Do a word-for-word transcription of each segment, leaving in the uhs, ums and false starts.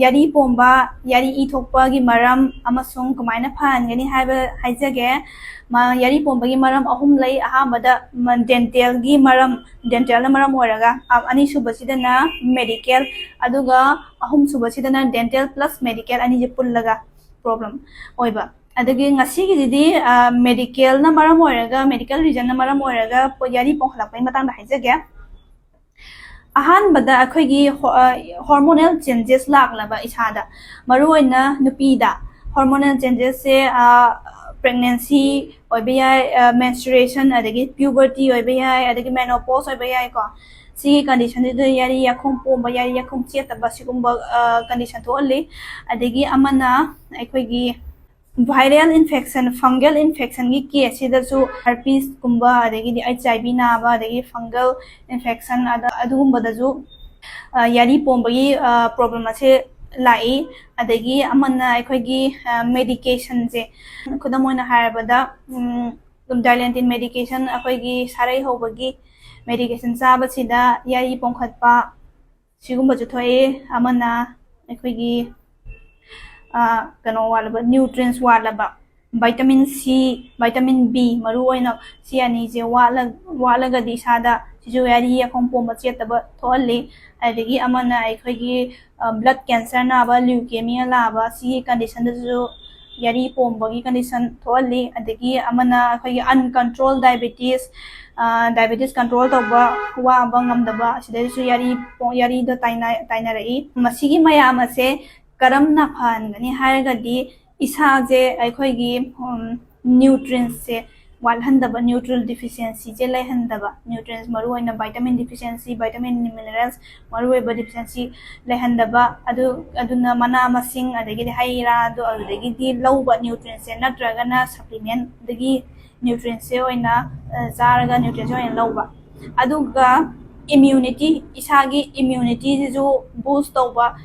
ꯌꯥꯔꯤ ꯄꯣꯝꯕ, ꯌꯥꯔꯤ ꯏ ꯊꯣꯛꯄꯒꯤ ꯃꯔꯝ ꯑꯃꯁꯨꯡ ꯀꯃꯥꯏꯅ ꯐꯍꯟꯒꯅꯤ ꯍꯥꯏꯕ ꯍꯥꯏꯖꯒꯦ꯫ ꯌꯥꯔꯤ ꯄꯣꯝꯕꯒꯤ ꯃꯔꯝ ꯑꯍꯨꯝ ꯂꯩ꯫ ꯑꯍꯥꯟꯕꯗ dentalꯒꯤ ꯃꯔꯝ, dentalꯅ ꯃꯔꯝ ꯑꯣꯏꯔꯒ, ꯑꯅꯤꯁꯨꯕꯁꯤꯗꯅ medical, ꯑꯗꯨꯒ ꯑꯍꯨꯝꯁꯨꯕꯁꯤꯗꯅ dental plus medical ꯑꯅꯤꯁꯦ ꯄꯨꯜꯂꯒ problem ꯑꯣꯏꯕ꯫ ꯑꯗꯒꯤ ꯉꯁꯤꯒꯤꯁꯤꯗꯤ medicalꯅ ꯃꯔꯝ ꯑꯣꯏꯔꯒ, medical reasonꯅ ꯃꯔꯝ ꯑꯣꯏꯔꯒ ꯌꯥꯔꯤ ꯄꯣꯝꯈꯠꯂꯛꯄꯒꯤ ꯃꯇꯥꯡꯗ ꯍꯥꯏꯖꯒꯦ꯫ ꯑꯍꯥꯟꯕꯗ ꯑꯩꯈꯣꯏꯒꯤ hormonal changes ꯂꯥꯛꯂꯕ ꯏꯁꯥꯗ, ꯃꯔꯨꯑꯣꯏꯅ ꯅꯨꯄꯤꯗ꯫ Hormonal changesꯁꯦ pregnancy ꯑꯣꯏꯕ ꯌꯥꯏ, menstruation, ꯑꯗꯒꯤ puberty ꯑꯣꯏꯕ ꯌꯥꯏ, ꯑꯗꯒꯤ menopause ꯑꯣꯏꯕ ꯌꯥꯏꯀꯣ꯫ ꯁꯤꯒꯤ conditionꯁꯤꯗ ꯌꯥꯔꯤ ꯌꯥꯈꯣꯡ ꯄꯣꯝꯕ, ꯌꯥꯔꯤ ꯌꯥꯈꯣꯡ ꯆꯦꯠꯇꯕ, ꯁꯤꯒꯨꯝꯕ condition ꯊꯣꯛꯍꯜꯂꯤ꯫ ꯑꯗꯒꯤ ꯑꯃꯅ ꯑꯩꯈꯣꯏꯒꯤ viral infection, fungal infectionꯒꯤ caseꯁꯤꯗꯁꯨ herpesꯀꯨꯝꯕ, ꯑꯗꯒꯤꯗꯤ HIV ꯅꯥꯕ, ꯑꯗꯒꯤ fungal infection, ꯑꯗꯨꯒꯨꯝꯕꯗꯁꯨ ꯌꯥꯔꯤ ꯄꯣꯝꯕꯒꯤ problem ꯑꯁꯦ ꯂꯥꯛꯏ꯫ ꯑꯗꯒꯤ ꯑꯃꯅ ꯑꯩꯈꯣꯏꯒꯤ medicationꯁꯦ, ꯈꯨꯗꯝ ꯑꯣꯏꯅ ꯍꯥꯏꯔꯕꯗ, ꯑꯗꯨꯝ Dilantin medication, ꯑꯩꯈꯣꯏꯒꯤ ꯁꯥꯔꯩ ꯍꯧꯕꯒꯤ medication ꯆꯥꯕꯁꯤꯗ ꯌꯥꯔꯤ ꯄꯣꯝꯈꯠꯄ, ꯁꯤꯒꯨꯝꯕꯁꯨ ꯊꯣꯛꯑꯦ꯫ ꯑꯃꯅ ꯑꯩꯈꯣꯏꯒꯤ ꯀꯩꯅꯣ ꯋꯥꯠꯂꯕ, nutrients ꯋꯥꯠꯂꯕ, vitamin C, vitamin B, ꯃꯔꯨ ꯑꯣꯏꯅ ꯁꯤ ꯑꯅꯤꯁꯦ ꯋꯥꯠꯂꯒꯗꯤ ꯏꯁꯥꯗ ꯁꯤꯁꯨ ꯌꯥꯔꯤ ꯌꯥꯈꯣꯡ ꯄꯣꯝꯕ ꯆꯦꯠꯇꯕ ꯊꯣꯛꯍꯜꯂꯤ꯫ ꯑꯗꯒꯤ ꯑꯃꯅ ꯑꯩꯈꯣꯏꯒꯤ blood cancer ꯅꯥꯕ, leukemia ꯅꯥꯕ, ꯁꯤꯒꯤ conditionꯗꯁꯨ ꯌꯥꯔꯤ ꯄꯣꯝꯕꯒꯤ condition ꯊꯣꯛꯍꯜꯂꯤ꯫ ꯑꯗꯒꯤ ꯑꯃꯅ ꯑꯩꯈꯣꯏꯒꯤ uncontrolled diabetes, diabetes control ꯇꯧꯕ ꯋꯥꯕ ꯉꯝꯗꯕ, ꯑꯁꯤꯗꯩꯁꯨ ꯌꯥꯔꯤ, ꯌꯥꯔꯤꯗꯣ ꯇꯥꯏꯅꯔꯛꯏ꯫ ꯃꯁꯤꯒꯤ ꯃꯌꯥꯝ ꯑꯁꯦ ꯀꯔꯝꯅ ꯐꯍꯟꯒꯅꯤ ꯍꯥꯏꯔꯒꯗꯤ, ꯏꯁꯥꯁꯦ ꯑꯩꯈꯣꯏꯒꯤ nutrientsꯁꯦ ꯋꯥꯠꯍꯟꯗꯕ, nutrient deficiencyꯁꯦ ꯂꯩꯍꯟꯗꯕ, nutrients ꯃꯔꯨꯑꯣꯏꯅ vitamin deficiency, vitamin minerals ꯃꯔꯨꯑꯣꯏꯕ deficiency ꯂꯩꯍꯟꯗꯕ, ꯑꯗꯨ, ꯑꯗꯨꯅ ꯃꯅꯥ ꯃꯁꯤꯡ ꯑꯗꯒꯤꯗꯤ ꯍꯩ ꯔꯥꯗꯣ ꯑꯗꯨꯗꯒꯤꯗꯤ ꯂꯧꯕ nutrientsꯁꯦ, ꯅꯠꯇ꯭ꯔꯒꯅ supplementꯗꯒꯤ nutrientsꯁꯦ ꯑꯣꯏꯅ ꯆꯥꯔꯒ nutrientsꯁꯦ ꯑꯣꯏꯅ ꯂꯧꯕ꯫ ꯑꯗꯨꯒ immunity, ꯏꯁꯥꯒꯤ immunityꯁꯤꯁꯨ boost ꯇꯧꯕ,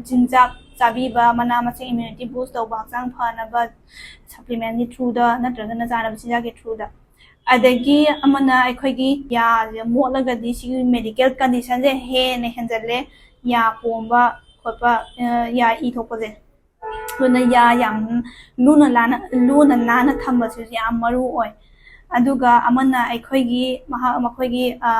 ꯆꯤꯟꯖꯥꯛ ꯆꯥꯕꯤꯕ, ꯃꯅꯥ ꯃꯁꯤꯡ immunity boost ꯇꯧꯕ, ꯍꯛꯆꯥꯡ ꯐꯅꯕ supplementꯀꯤ throughꯗ ꯅꯠꯇ꯭ꯔꯒꯅ ꯆꯥꯅꯕ ꯆꯤꯟꯖꯥꯛꯀꯤ throughꯗ꯫ ꯑꯗꯒꯤ ꯑꯃꯅ ꯑꯩꯈꯣꯏꯒꯤ ꯌꯥꯁꯦ ꯃꯣꯠꯂꯒꯗꯤ ꯁꯤꯒꯤ medical conditionꯁꯦ ꯍꯦꯟꯅ ꯍꯦꯟꯖꯜꯂꯦ꯫ ꯌꯥ ꯄꯣꯝꯕ, ꯈꯣꯠꯄ, ꯑ, ꯌꯥ ꯏ ꯊꯣꯛꯄꯁꯦ꯫ ꯑꯗꯨꯅ ꯌꯥ ꯌꯥꯝ ꯂꯨꯅ ꯂꯥꯅ, ꯂꯨꯅ ꯅꯥꯟꯅ ꯊꯝꯕꯁꯤꯁꯨ ꯌꯥꯝ ꯃꯔꯨ ꯑꯣꯏ꯫ ꯑꯗꯨꯒ ꯑꯃꯅ ꯑꯩꯈꯣꯏꯒꯤ ꯃꯍꯥꯛ, ꯃꯈꯣꯏꯒꯤ, ꯑ,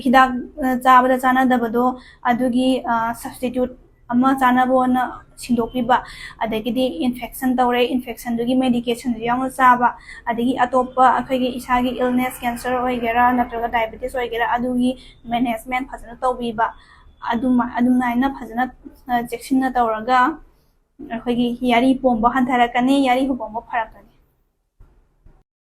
ꯍꯤꯗꯥꯛ, ꯑ, ꯆꯥꯕꯗ ꯆꯥꯟꯅꯗꯕꯗꯣ, ꯑꯗꯨꯒꯤ, ꯑ, substitute ꯑꯃ ꯆꯥꯅꯕ ꯑꯣꯏꯅ ꯁꯤꯟꯗꯣꯛꯄꯤꯕ꯫ ꯑꯗꯒꯤꯗꯤ infection ꯇꯧꯔꯦ, infectionꯗꯨꯒꯤ medicationꯁꯨ ꯌꯥꯎꯅ ꯆꯥꯕ꯫ ꯑꯗꯒꯤ ꯑꯇꯣꯞꯄ ꯑꯩꯈꯣꯏꯒꯤ ꯏꯁꯥꯒꯤ illness, cancer ꯑꯣꯏꯒꯦꯔꯥ ꯅꯠꯇ꯭ꯔꯒ diabetes ꯑꯣꯏꯒꯦꯔꯥ, ꯑꯗꯨꯒꯤ management ꯐꯖꯅ ꯇꯧꯕꯤꯕ꯫ ꯑꯗꯨꯃ-, ꯑꯗꯨꯃꯥꯏꯅ ꯐꯖꯅ, ꯑ, ꯆꯦꯛꯁꯤꯟꯅ ꯇꯧꯔꯒ ꯑꯩꯈꯣꯏꯒꯤ ꯌꯥꯔꯤ ꯄꯣꯝꯕ ꯍꯟꯊꯔꯛꯀꯅꯤ, ꯌꯥꯔꯤ ꯄꯣꯝꯕ ꯐꯔꯛꯀꯅꯤ꯫